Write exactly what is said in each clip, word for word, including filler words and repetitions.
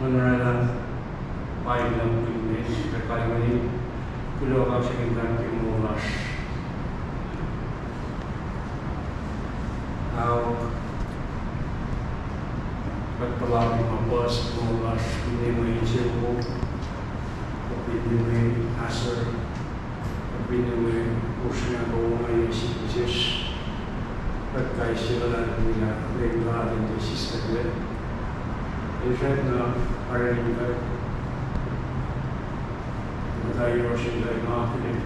Nguhn oraclah paing luhn kuloh, kuloh kaksakihn God ke moul lasr. Aok, kuht puhlakihn ma puhs moul lasr, finne mwe insewowo, finne mwe ahsor, finne mwe usrnguck, ongaiyac, sickness, kuht kais sie luhlahlfongi lah Leum God El tiac sislah. El srackna karihngihn kuht, muhta yohrohsr in kuht in akihlen.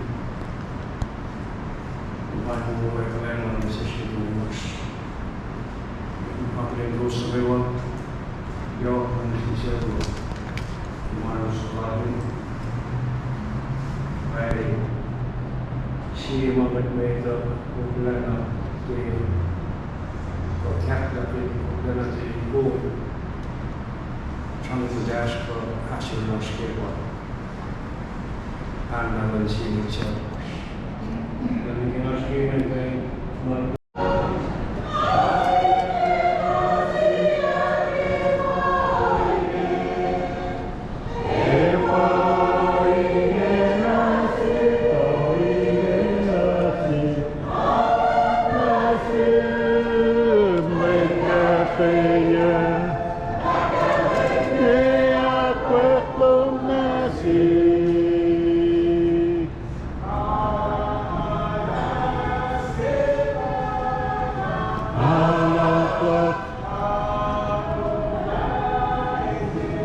Luhpan wo kuhlwacng luhn session in mus. Akihlen kowos nuh kwewa, yohk na nuh sin sucu, ma elos lain. Pwacye, sie ma kuht met uh, koflana ke, kuh kahkla ke, koflana ke kol. Sramsram kuh ahsor lasr ke pa. Pahngpahng luhn sie mwet suc. Luhn ke lasr ke mwet uh,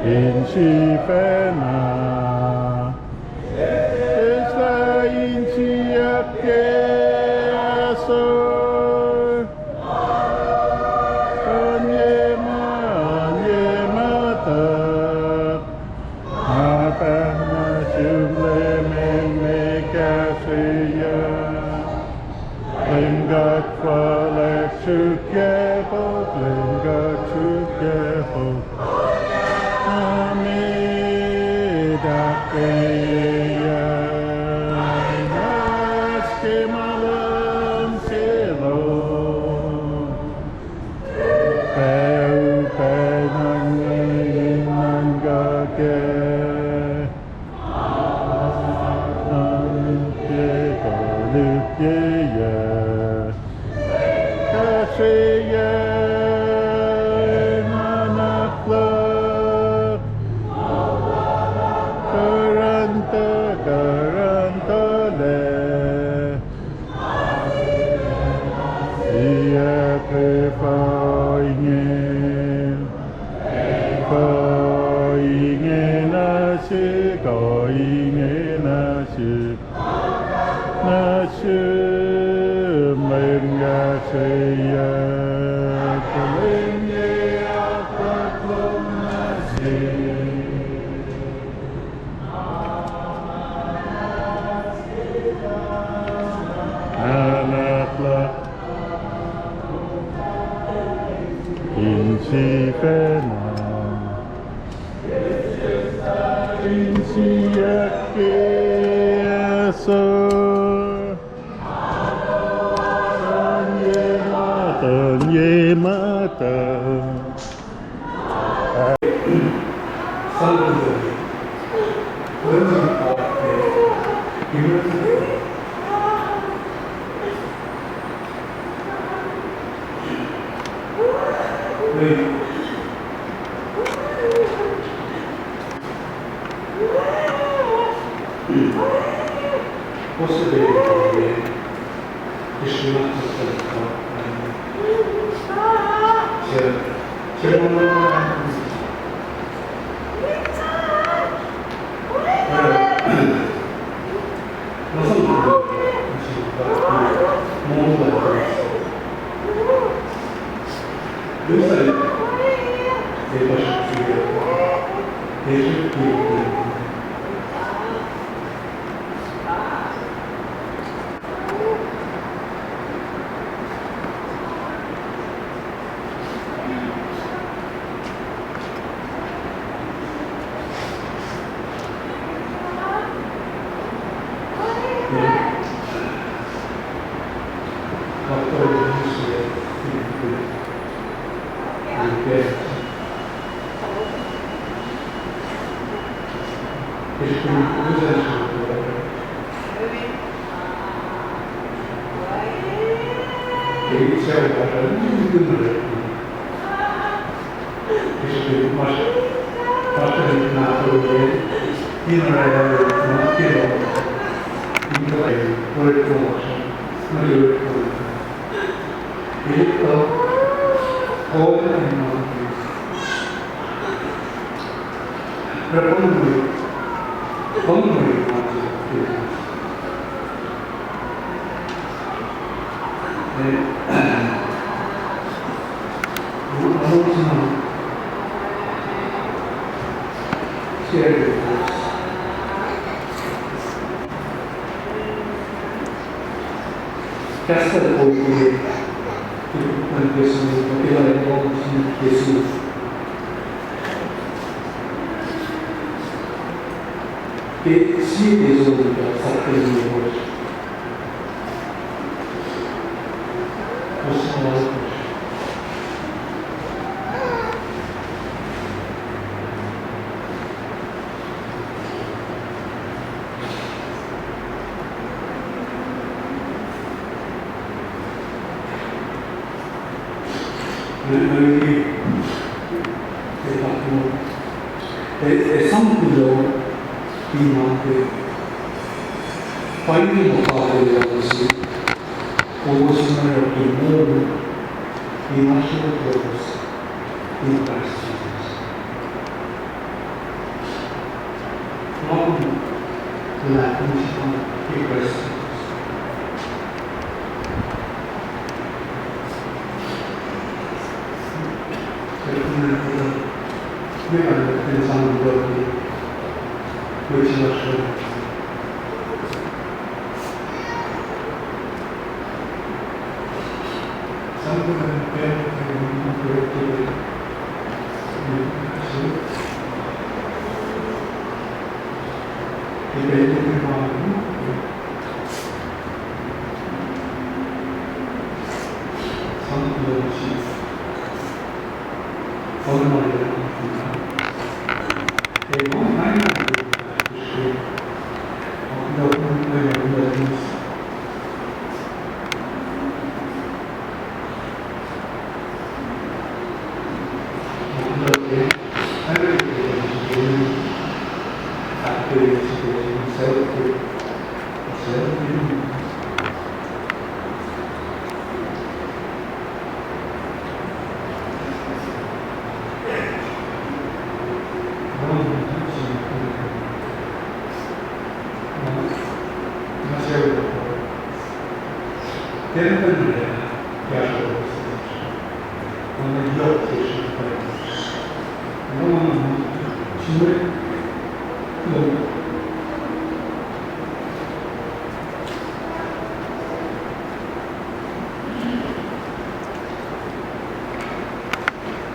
in sifacna, eslah insiyuck ke ahsor, oan ye ma, oan ye ma tuh, ma pahng nuh sum Leum El me kahsrweyuc. Leum God fuhlwact suk ye puk, Leum God suk ye puk. Amen. Ahkkweyeyuc ke ma luhngse lom. Upac, upac nuh ke nuhnak ke, nuhnak ke kolukeyuc. Kahsrweyuc nuhnak luhk, kurantuh, kurantuhlac. Siyuck efuh inge, efuh inge nuh sihk, ohinge nuh sihk, nuh sum Leum kahsrweyuc. Sifacna. Insiyuck ke sir. Tuh ye ma, tuh ye ma, tuh. Kahs lal Paul ke, ke, ke, ke sie Thessalonica sapta limekohsr. Fuhs singucul alkosr. Esam kuloh, in ma ke, pa inge ma pa ke luhngse, kowos in oruh ke moul in oasr lowos in Kraist Jisus. Nga kom luhlahlfongi sifacna ke Kraist Jisus. Kuht in kuhtuh, me kain in sang kuht, mwet se lasr uh.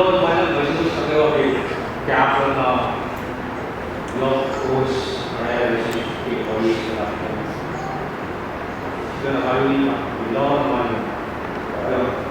Kuloh ma luhlahp nuh suwos nuh kwewa ke kahsruh na yohk kowos oraclah nuh sesr ke ohiyac se lasr uh. Sifacna kalweni na kuloh ma luhlahp.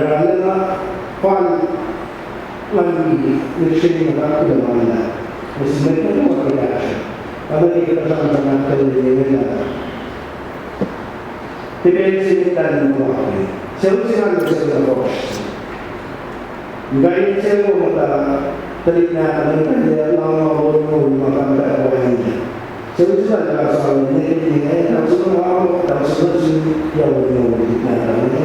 Arulacna fal ngan wi, mihsenge na kuloh ma luhlahp. Nuh sin mwet nuhkwewa ke kahsruh. Oacna ke kuht sramsram ahkkahlwemye inge lah, ke pacl se met lal in puhlakihn, sucu se ngan sucu na fuhsr se. Muhta in sucu muhta, tuhlihk nahtuhl muhta, lahlmwetmwet ma kuht muhta wacngihn. Sucu se lal pa sang inge, inge, tausin na, tausin na sun, ya wacngihn tuhlihk nahtuhl inge.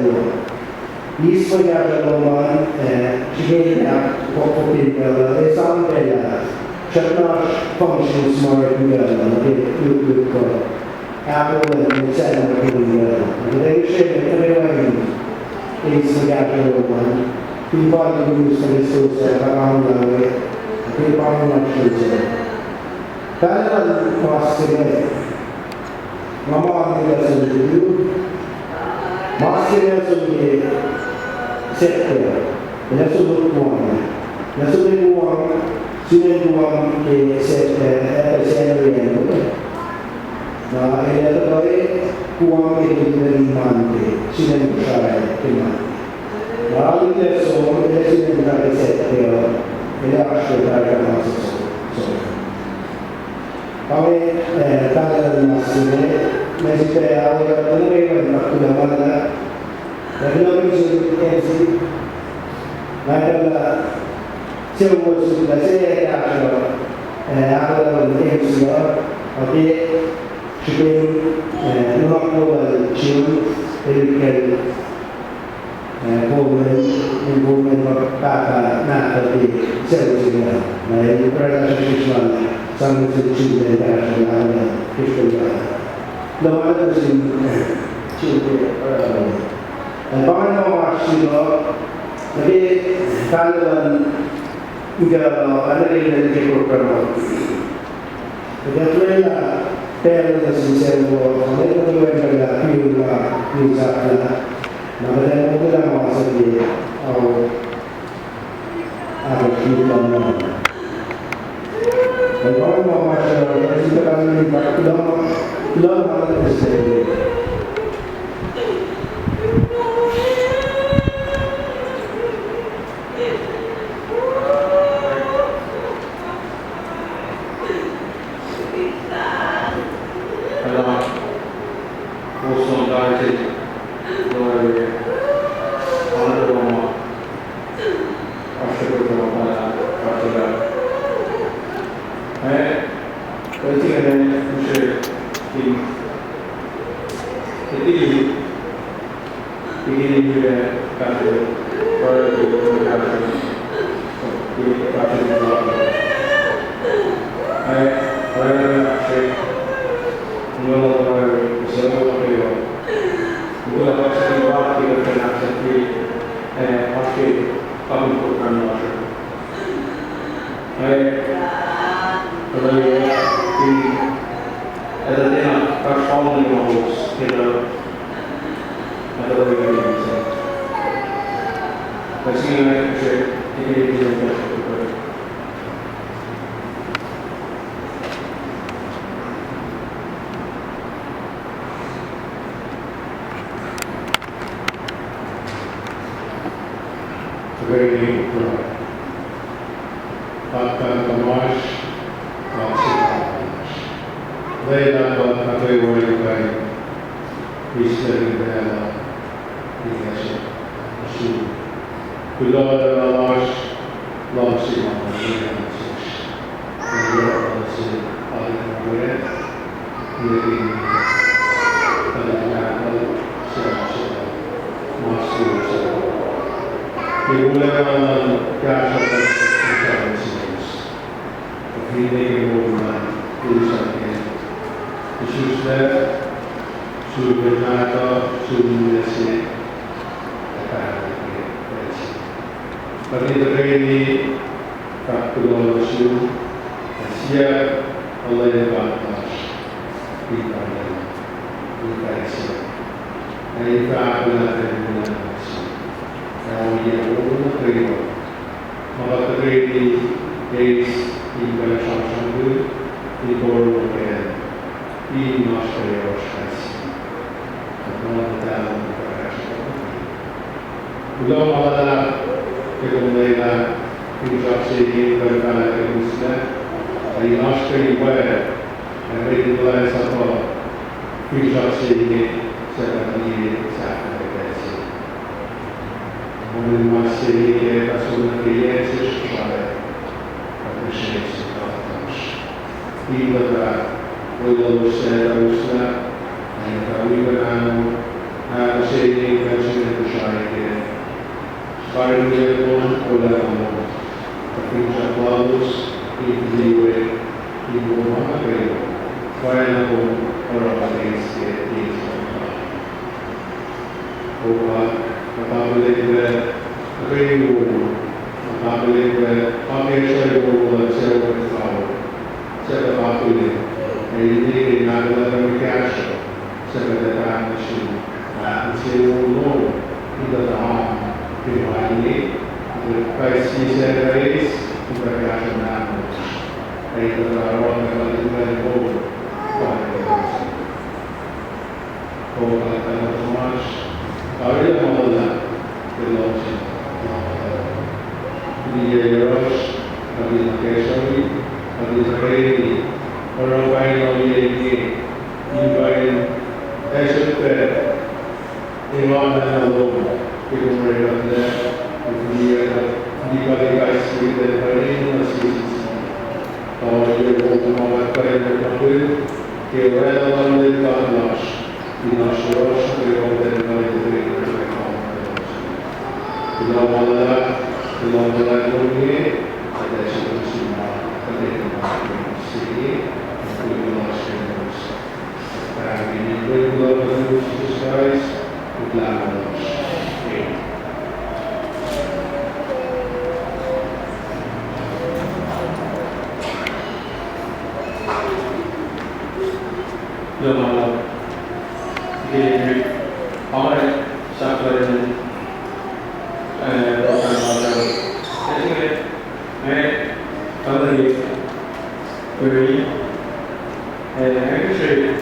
sucu. Eis mwe kahsruh lom an, eh, srihke in ahkfohkfohk in pacl uh, esam pacl uh, srackna oasr functions ma orek in pacl uh, nuh ke lutlut kuh ahkolah in sahp ma orek in pacl uh. Nuh ke srihpen kuht ac wacngihn eis mwe kahsruh lom an, fin pa in us nuh ke stosah, pa kaun lawe, nuh ke pa in oasr stosah. Pacl uh mas se inge. Nga ma nila som lutu. Mas se inge som ke September. Ela som lutu wang. Ela som lutu wang. Sinen lutu wang ke September, eh, September. Na ela tuh ke lutu wang ke lutu Monday. Sinen Friday ke Monday. Na ela som, ela sinen Friday September. Ela oasr ke Friday mas som. Som. Pa inge, eh, kalmac luhn mas se inge, ma sifilpac aoyac luhn Leum, kuloh ma luhlahp. Na kuloh ke sum M C. Na kuloh, suwohs, na se kahsruh, eh, ahkolah luhn M C uh, okay, srihpen, eh, nuhnak lal June, el kal Eh, Coleman, in Coleman pa pahpah mahtuh ke sucu se inge. Na el oraclah srihsrihk lal, sang nuh sin children, kahsruh lal, Christian lal. Lom an nuh sin, eh, children, eh, eh, pa inge ma oasr silo, nuh ke pahluh luhn, nuh ke, uh, nuh ke program. Kuht ac lwelah pacl nuh sin sucu, ac kuht ac lwelah pacl nuh sin sucu, na kuht ac moklwelah ma se ke, uh, ahkosr luhn Leum. Ac pa ma ma se, uh, kuht ac lwelah pacl nuh sin sucu. Ela, kowos som tari se, Lord, Honorable Mama, Pastor Gordon, Pastor Gordon. Eh, pwacye, eh, mihsenge, in, in, Ingena, Lwelah kuht nuh kwewa in kuh in eis lwen in pacl uh, in kuh in suk. Kuloh na lasr, luhngse ma nuh sesr. Finne ke moul luhn ilusak, isuslac, sulaclah, sulaclah se, ac pahlah ke pacl se. Kuht in tuhkweni fahk kuloh nuh sum, ac siyuck olwelah God lasr in pahlah, in pacl se, ac in fahk lah pacl in pahlah se, ac ohiyac wo nuh kwewa ma kuht tuhkweni eis in kuh in sramsramkihn, in porongo kac, in oasr ke yohrohsr kais sie. Kuht muh muhtahl in kuh in kahsruh. Kuloh ma luhlahp ke kom lwelah finsrak se inge in kuh in pahlah ke mihslac, ac in oasr ke iwac, ac mwe in kuhlwacnsap uh, finsrak se inge, suc kuht liye sahflah ke pacl se. Mweyen ma se inge ke pahsona ke yac sesr Kosrae, kuht mihsenge sin God lasr. Fin tuhfah, weluhlos suc etuh uslah, ac etuh wi kuhnahoh, ahkos se inge kuh in srihke in Kosrae kac. Karihngihn lom, olwelah lom, kuh finsrak lalos, in liye, in kom nuh kwewa, pwacyena kom oruh kuht eis ke eis luhn God. O God, kuht akihlen pac, kuht eis wo, kuht akihlen pac, akacsruhi wo luhn sucu luhn God, suc kuht akihlen, ac inge ke mahtuh luhn kahsruh, suc kuht etuh nuh sum, ac insewowo lom in kuhtuh ke ma inge, ac kais sie suc eis in kuh kahsruh mahnosr, ac in kuhtuh oruh kuht in kuh in moul, O God, Pahpah tuhmasr, tari ma luhlahp ke luhngse, liye yohrohsr, kuht in akacsruhi, kuht in tuhkweni oruh kain ohiyac inge, in kuh in accept pac engan na lom ke kom orekmakihn, liye kuht, liye kuht in kais sie kuht in kuh in nuh sesr. Tuh ohiyac wo ma kuht kuh in orekmakihn ke oraclah luhn Leum God lasr, in oasr yohrohsr nuh kwewa kuht in kuh in orekmakihn. Kuloh ma luhlahp, kuloh ma luhlahp lom inge, kuht ac suk nuh sin ma, kuht ac kuh in orekmakihn se inge, kuht kuloh lasr ke Leum. Kuht pahngon in kuloh nuh sin Jisus Kraist, Mwet Lahngo lasr. Amen. Kuloh ma luhlahp. Ke, amen, sahflah, eh, program, eh, eh, eh, eh,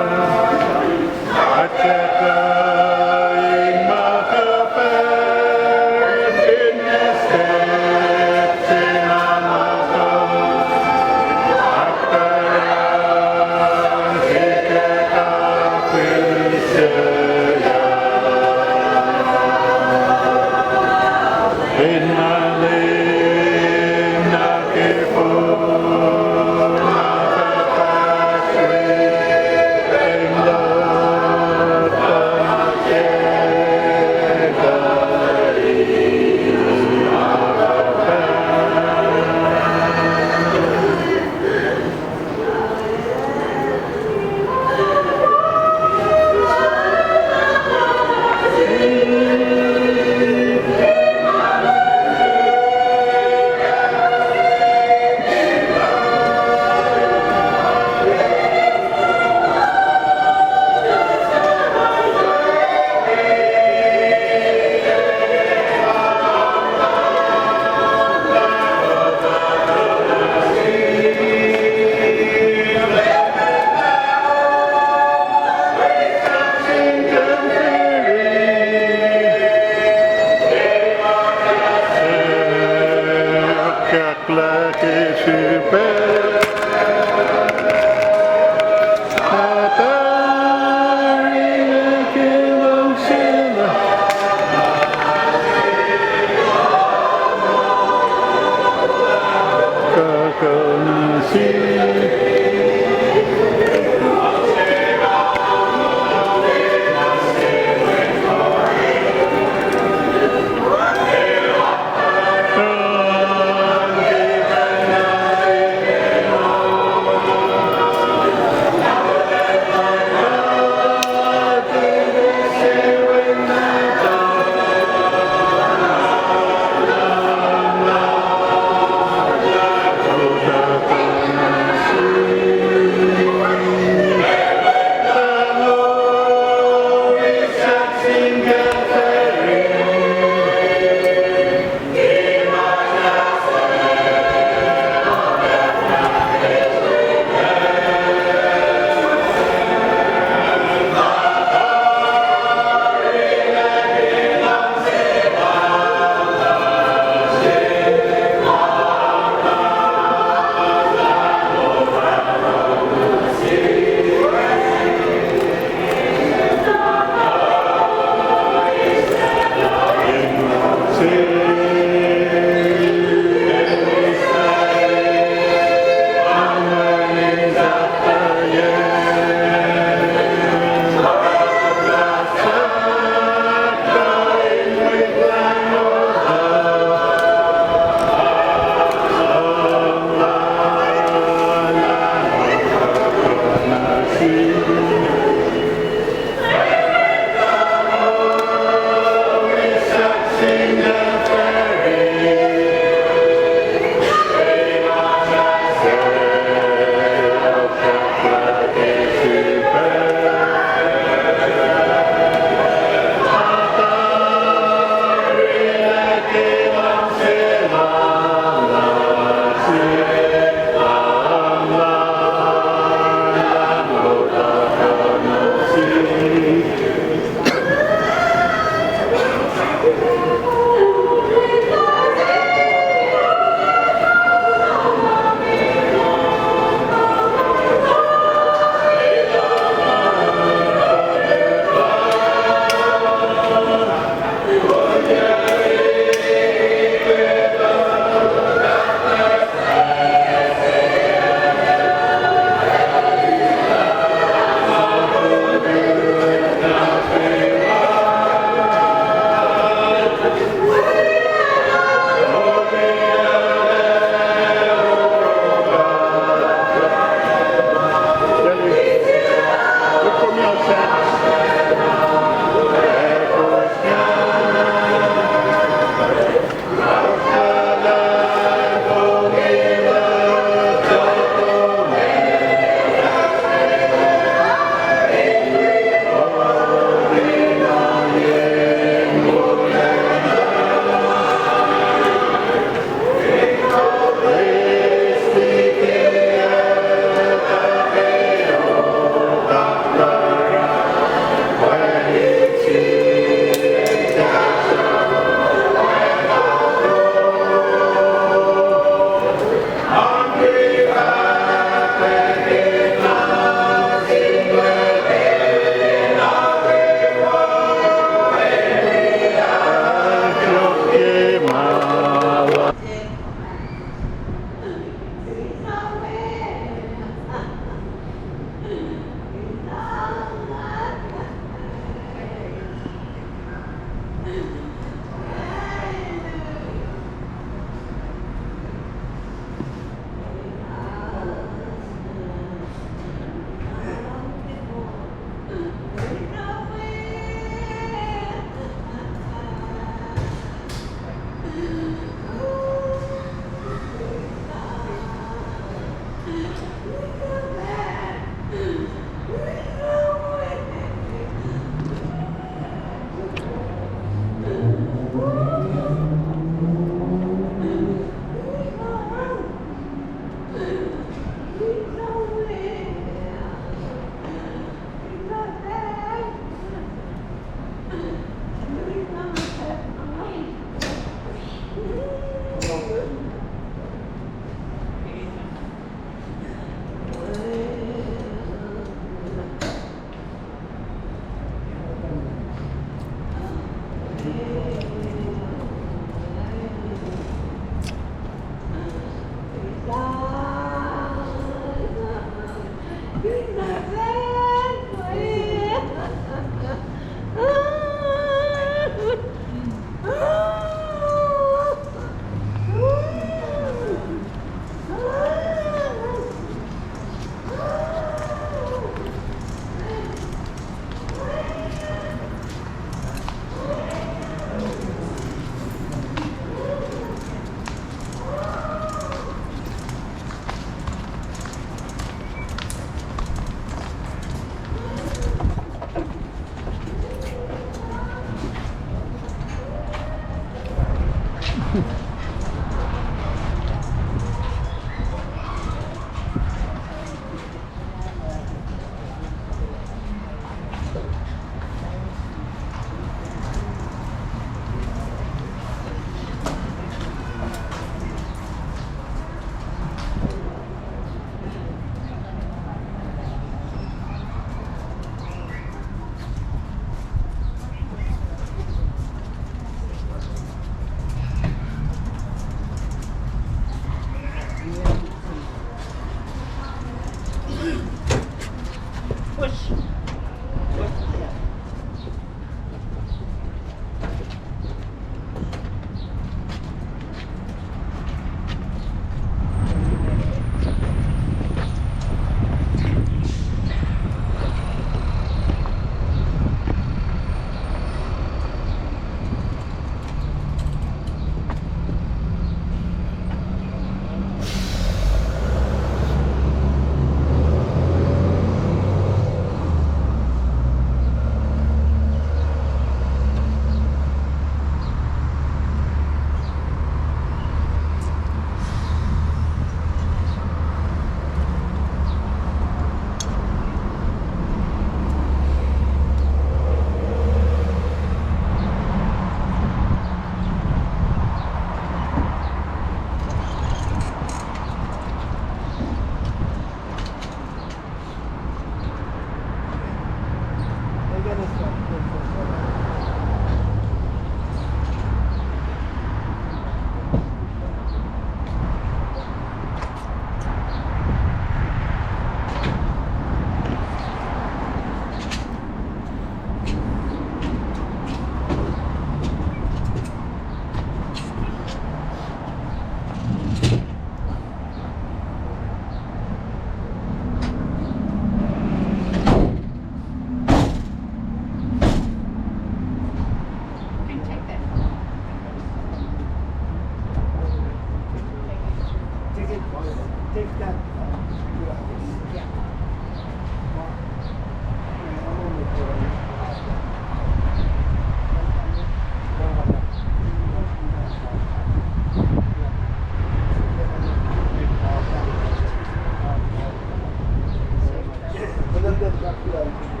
Kuht in fahk lah